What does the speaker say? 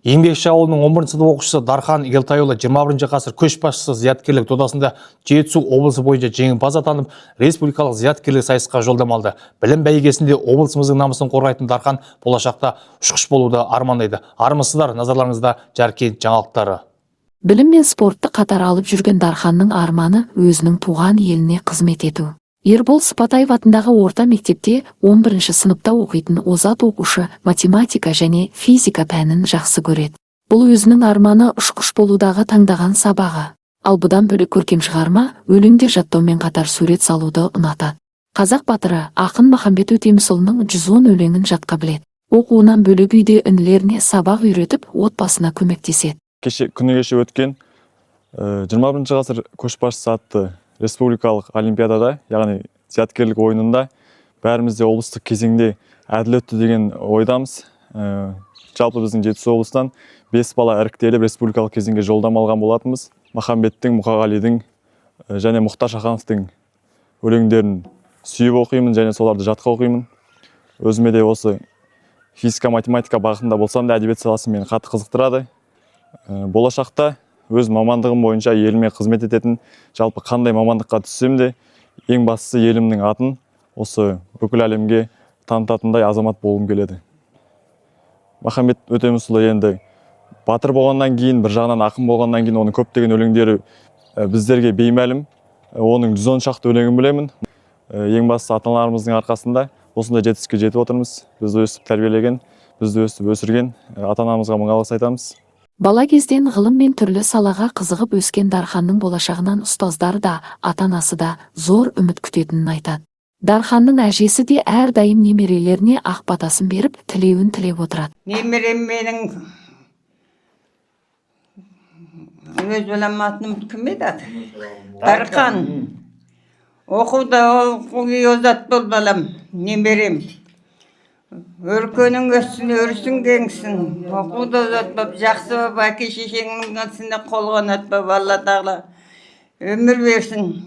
Еңбекші ауылының 11 сынып оқушысы Дархан Елтайұлы 21 ғасыр көшбасшысы зияткерлік додасында Жетісу облысы бойынша жеңімпаз атанып, республикалық зияткерлік сайысқа жолдама алды. Білім бәйгесінде облысымыздың намысын қорғайтын Дархан болашақта ұшқыш болуды армандайды. Армысыздар, назарларыңызда Жаркент жаңалықтары. Білім мен спортты қатар алып жүрген Дарханның арманы өзінің туған еліне қызмет ету. Ербол Сыпатаев атындағы орта мектепте 11 сыныпта оқитын озат оқушы математика және физика пәнін жақсы көреді. Бұл өзінің арманы ұшқыш болудағы таңдаған сабағы. Ал бұдан бөлек көркем шығарма, өлеңдер жаттаумен қатар сурет салуды ұнатады. Қазақ батыры ақын Махамбет Өтемісұлының 110 өлеңін жатқа біледі. Оқуынан бөлек үйде інілеріне сабақ үйретіп, отбасына көмектеседі. Кеше, күні кеше өткен 21 ғасыр көшбасшысы атты республикалық олимпиадада, яғни зияткерлік ойынында бәріміз де облыстық кезеңде әділ өтті деген ойдамыз. Жалпы біздің Жетісу облысынан бес бала іріктеліп, республикалық кезеңге жолдама алған болатынбыз. Махамбеттің, Мұқағалидың және Мұхтар Шахановтың өлеңдерін сүйіп оқимын және соларды жатқа оқимын. Өзіме де осы физика, математика бағытында болсам да, әдебиет саласы мені қатты қызықтырады. Болашақта өз мамандығым бойынша еліме қызмет ететін, жалпы қандай мамандыққа түссем де, ең бастысы елімнің атын осы бүкіл әлемге танытатындай азамат болғым келеді. Махамбет Өтемісұлы енді батыр болғаннан кейін, бір жағынан ақын болғаннан кейін, оның көптеген өлеңдері біздерге беймәлім. Оның 110 шақты өлеңін білемін. Ең бастысы ата аналарымыздың арқасында осындай жетістікке жетіп отырмыз. Бізді өстіп тәрбиелеген, бізді өстіп өсірген ата анамызға мың алғыс айтамыз. Бала кезден ғылым мен түрлі салаға қызығып өскен Дарханның болашағынан ұстаздары да, ата-анасы да зор үміт күтетінін айтады. Дарханның әжесі де әрдайым немерелеріне ақ батасын беріп, тілеуін тілеп отырады. Немерем менің, өз балам, атын ұмытып, кім еді аты? Дархан. Оқуда оқи озат бол, балам, немерем. Өркенің өссін, өрісің кеңсін. Оқуда озат болып, жақсы болып, әке шешеңнің ісіне қол қанат болып, Алла тағала өмір берсін.